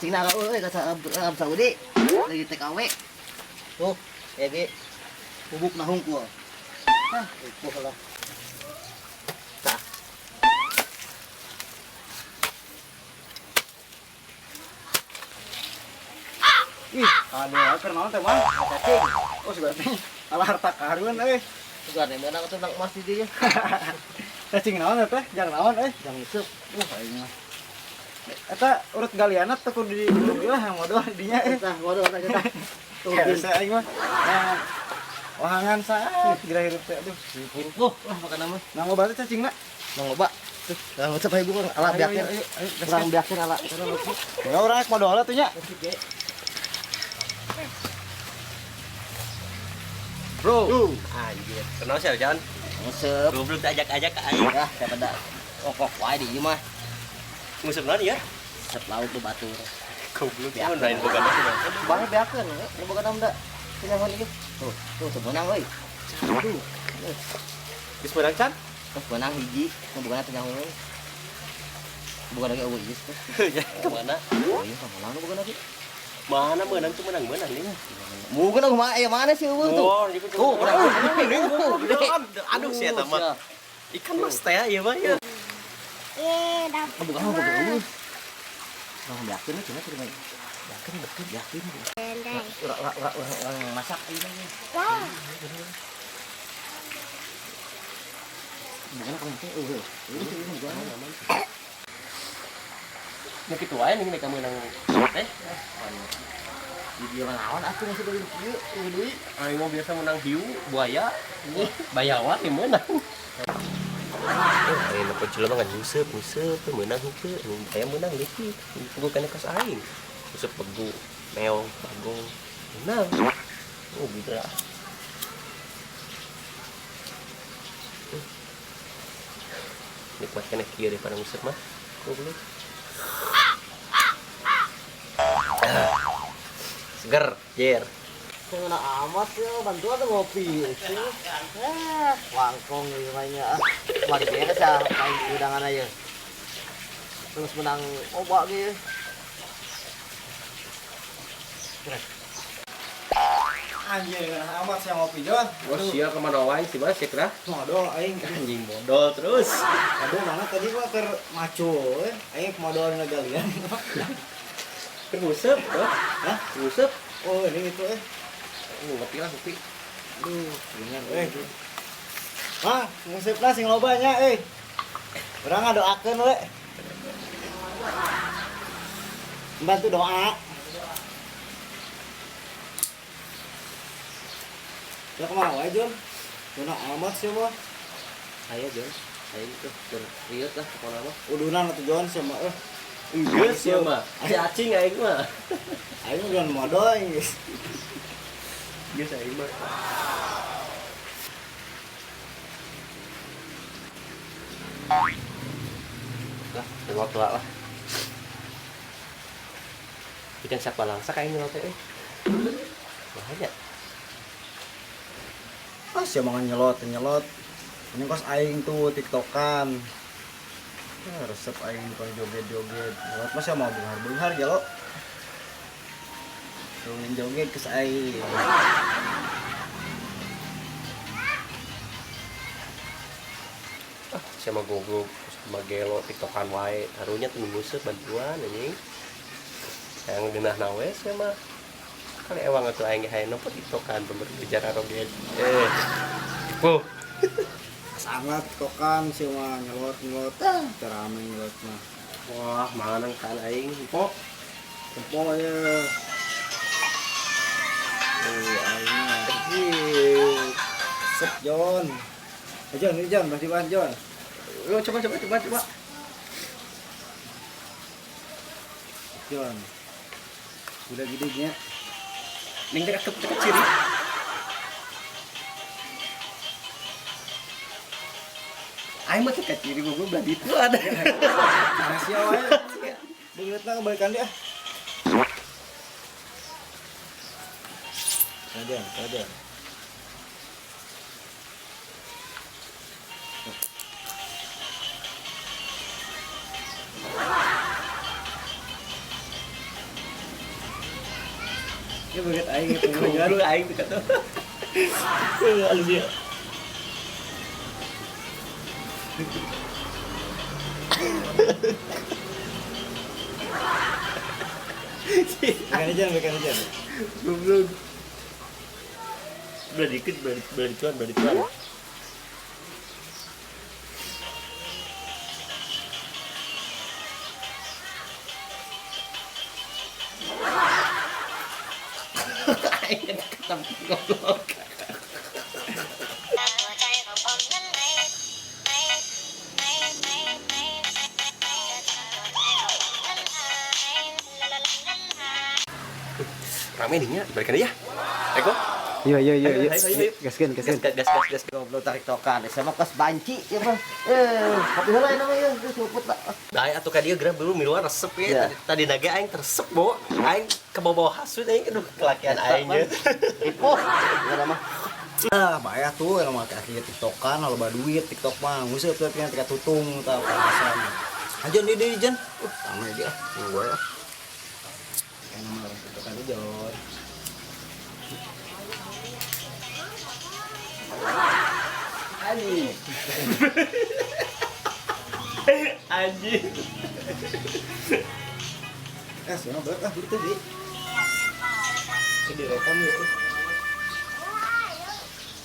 Cina ka euy ka Arab Saudi lagi TKW. Tuh, ya ge. Bubuk na hungkul. Hah, itu lah. Tah. Ih, aduh, keur naon teh, Mang? Cacing. Oh, sugan teh. Ala harta karun euy. Sugan teh meunang atuh nang emas di dieu. Cacing naon teh? Jang naon euy? Jang iseup. Aing mah. Eta urut galiana teh kudu di lah yang modal dinya euy. Tah, modal tah kita. Tuh, Biasa aing mah. Nah, wahangan saat gila hirup teh aduh. Wah, wah makan mah. Nang loba teh cacingna. Nang loba. Tuh, nang loba ibu kan ala beakeun. Urang beakeun ala. Ya urang rek modal atuh nya. Bro. Anjir. Kenal sih, Jan? Nguseup. Goblok tak ajak-ajak ke aing. Ya, siapa dah. Okok wae di ieu mah. Nguseup naon ya? Nguseup laut tuh batur. Goblok mun lain boga mah. Bae beakeun, nu boga da. Tinggal ieu. Tuh, tuh sebenang euy. Aduh. Geus meunang can? Geus meunang hiji, nu bogana teh nyaho. Boga lagi eueuh ieu tuh. Ya, kemana? Oh iya, kemana nu boga lagi? Mana meunang tuh meunang-meunang nih. Mungkin aku mah, mana sih eueuh tuh? Tuh, aduh sih eta mah. Ikan mas teh ieu mah ya. Eh, dapat. Bukan apa eueuh. Urang beakeun cenah teh mah. Beakeun, beakeun, beakeun. Urang masak ieu mah. Wah. Bukan kamu teh eueuh. Eueuh sih bukan. Nu kitu wae nih mereka meunang teh. Di dia lawan atuh masih deui kieu, eueuh deui. Aing mah biasa menang hiu, buaya, bayawa yang meunang. Aing mah jelema ngan nguseup, nguseup meunang henteu, aya meunang leutik. Pugu kana kos aing. Nguseup pegu, meong, bagong, meunang. Oh, gila. Nikmat kana kieu daripada nguseup mah. Goblok. Seger, jer. Kena amat ya, bantuan tuh ngopi. Wangkong gitu mainnya. Mari beres ya, main undangan aja. Terus menang obak gitu. Anjir, amat saya ngopi, Jon. Oh, sia kemana wae sih, Mas, ya Modal aing anjing modal terus. Aduh, mana tadi gua keur maco euy. Aing modal ngagalian. Keur nguseup, tuh. Hah? Nguseup. Oh, ini gitu eh. Ngopi lah, ngopi. Aduh, ringan euy. Mah, nguseupna sing loba nya euy. Urang ngadoakeun we. Bantu doa. Ya kumaha wae, Jon? Dona amat sih mah. Aya, Jon. Aing tuh keur rieu lah pokona mah. Udunan atuh Jon sia mah euy. Geus sia mah. Si acing aing mah. Aing udah modal geus. Geus aing mah. Lah, tengok tua lah. Ikan sak balangsak aing nyelot teh euy. Bahaya. Ah, sia mah nyelot, nyelot. Ini kos aing tuh tiktokan. Ya, resep aing bukan joget-joget. Nyelot mah sia mau benghar-benghar ya lo. Tuh joget kes aing. Ah, sia mah goblok, mah gelo tiktokan wae. Karunya tuh nguseup bantuan anjing. Yang geunah nawe sia mah. Kali ewang atuh aing hayang nempo tiktokan pember bicara roget. Tipu. Sangat tiktokan sih mah nyelot-nyelot. Ah, rame nyelot mah. Wah, manang kan aing empo. Empo ya. Oh, aing mah. Sep Jon. Jon, ini Jon, masih bahan Jon. Yo, coba coba coba coba. Jon. Udah gede nya. Ning teh kecil. Aing mah teh kecil gua belah ditu ada. Rahasia wae. Beungeutna kebalikan dia. Sajan, sajan. Ya beget aing itu. Goblok aing teh kata. Halus ya. Bukan aja. Goblok. Belah dikit, belah dituan, belah dituan. Aing ketemu goblok. Rame nih nya, balikan aja. Eko. Iya. Ayo. Gaskeun. Gas. Goblok tarik tokan, sama kos banci ya mah. Kopi heula nama ya, geus luput lah. Dae atuh ka dieu gerah belum miluan resep ya. Tadi naga aing teresep bo. Aing kebawa-bawa hasut aing aduh kelakian aing nya. Ripuh, gimana mah. Ah, bayar tuh yang make asli TikTokan, loba duit TikTok mah. Nguseup teh tinggal tika tutung tah panasan. Aja di Jan. Sama aja ah, gue ya. Kayak nama orang TikTokan aja, Jon. Anjing. Anjing. Sono berat ah, duit teh, Di. Ini direkam gitu.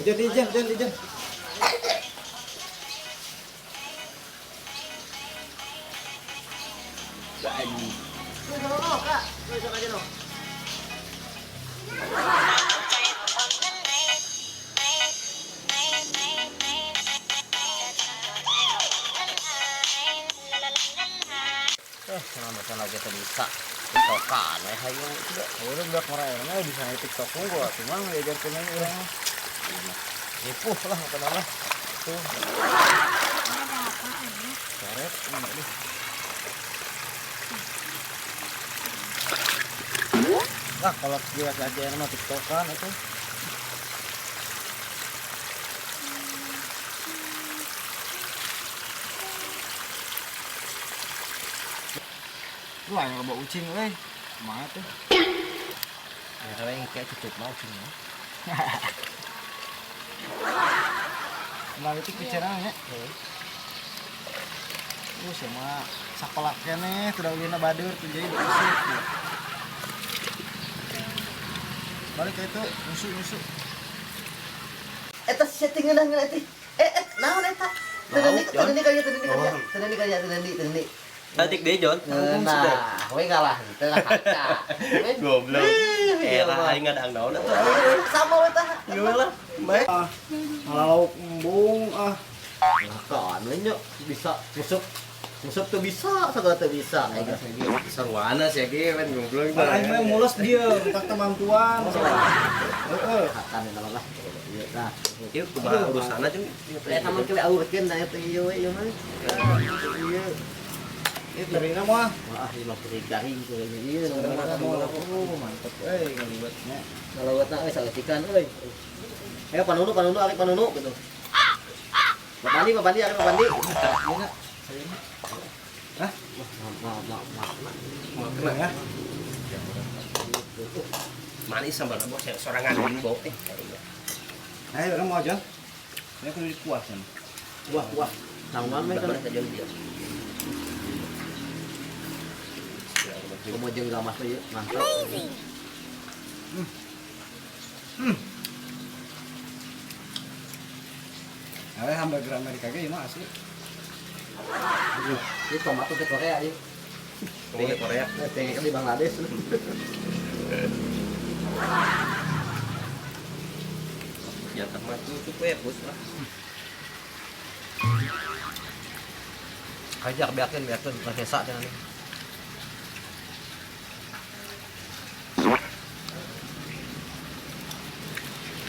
Aja di Jan, di Jan. Anjing. Kak. Besok aja no. Sama lagi tuh bisa TikTokan we hayu juga. Udah budak marah bisa TikTok gua cuma ngajarkeun urang. Ripuh lah kata mah. Tuh. Ada apaan ya? Coret ini. Ah, kalau jelas aja mah TikTokan itu. Wah, yang loba ucing euy. Kumaha tuh? Ya kalau yang kayak cukup mau ucingnya. Nah, itu bicaranya. Sama sakola keneh teu ulina badur tuh jadi diusir. Balik ke itu musuh. Eta setting ngeunah ngeunah teh. Naon eta? Teu kaya teu. Tatik deh Jon. Nah, we ngalah teu kaca. Goblok. Era aing ngadang naon atuh. Sama we tah. Ieu lah. Baik. Ah, lauk embung ah. Nah, kan we nya bisa musuh. Musuh tuh bisa, segala tuh bisa. Sarwana sih ge kan goblok. Aing mah mules dia, entak temantuan. Heeh. Kan lah. Ieu tah. Ieu kumaha urusanna jeung Eta mah kewe aurkeun da eta ieu we ieu mah. Ieu. Ieu terina mah. Wah, ieu mah kuring garing kuring ieu. Oh, mantep euy ngaliwetnya. Ngaliwetna euy saeutikan euy. Ayo panunu arek panunu gitu. Pak Bandi arek Pak Bandi. Ieu na. Hah? Mau kena ya? Manis sambal bos sorangan bau teh. Ayo orang mau aja. Ini kudu dikuah kan. Kuah. Tangguan mah kan saja dia. Komo jeung gamas teh mantap. Ayo hamburger Amerika ge mah asli. Ini tomat tuh Korea ya. Ini Korea. Nah, kan di Bangladesh. Ya tomat tuh kue bos lah. Kajak biarkan bukan sesa jangan nih.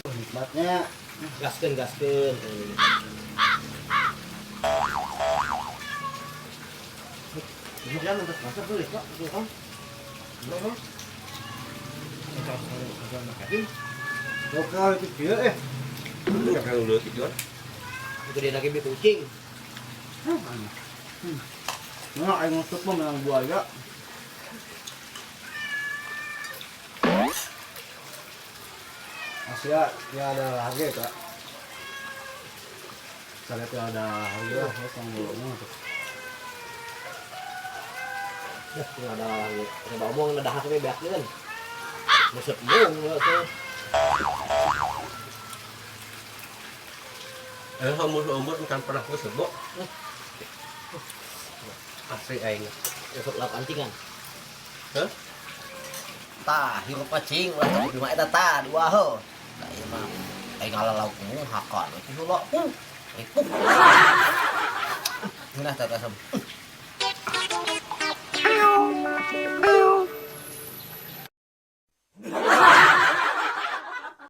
Nikmatnya gaskeun. Jangan untuk masak tuh, Kak. Tuh, kan. Belum. Lokal itu dia Kalau dulu tidur. Itu dia lagi beli kucing. Nah, aing ngusuk mah menang buaya. Asia ya ada harga ya, Kak. Saya lihat ada harga lah, ya, sama bulunya tuh. Ya, tinggal ada lagi. Coba omong ada hak beak kan. Musep mung tuh. Umur-umur bukan pernah ngusep, Bo. Asli aing. Besok lap antingan. Hah? Tah, hirup pacing ulah tadi mah eta tah dua heuh. Nah, ieu mah aing ngalalau ku hakan we heula. Ripuh. Ngeunah tah kasem.